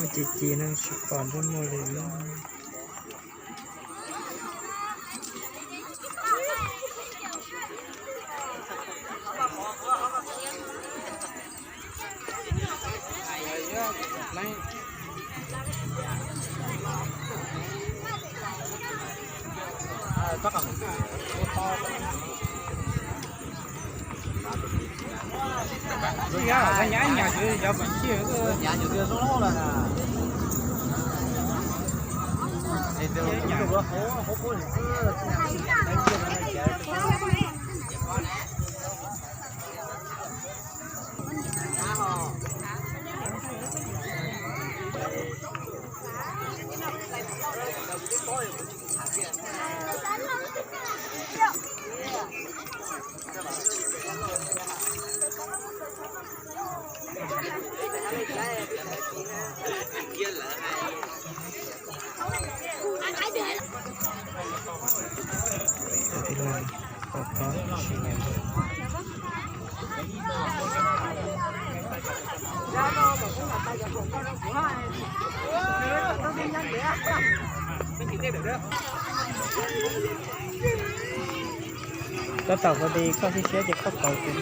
Ci ci no tsis pom ntsej muag li. Tab tom ua di koj siab siab ces koj pauv kuv.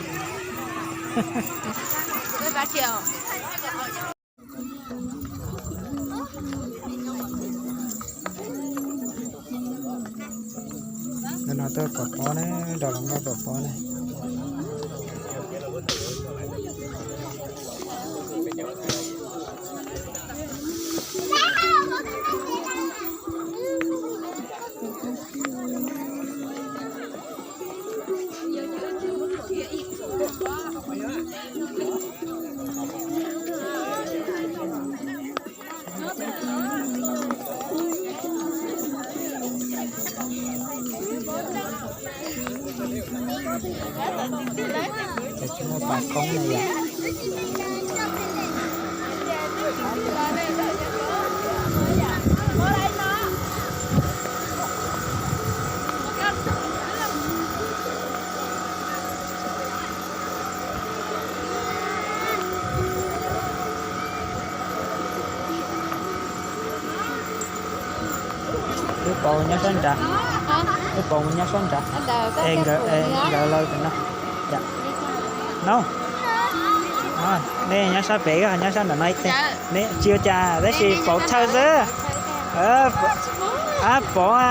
Ntawm no tuaj pom pob ne, nram los nkoj pom pob ne. Cov tsis muaj pas koob na yom. Wb pauv nyob sab nrad, wb pauv mus nyob sab nrad. Es nkawd, nkawd los no. No, nej nyob sab pem, nyob sab nram no ib teg. Tsis ua cas, tab sis pauv thawj xwb. Ab, pauv a.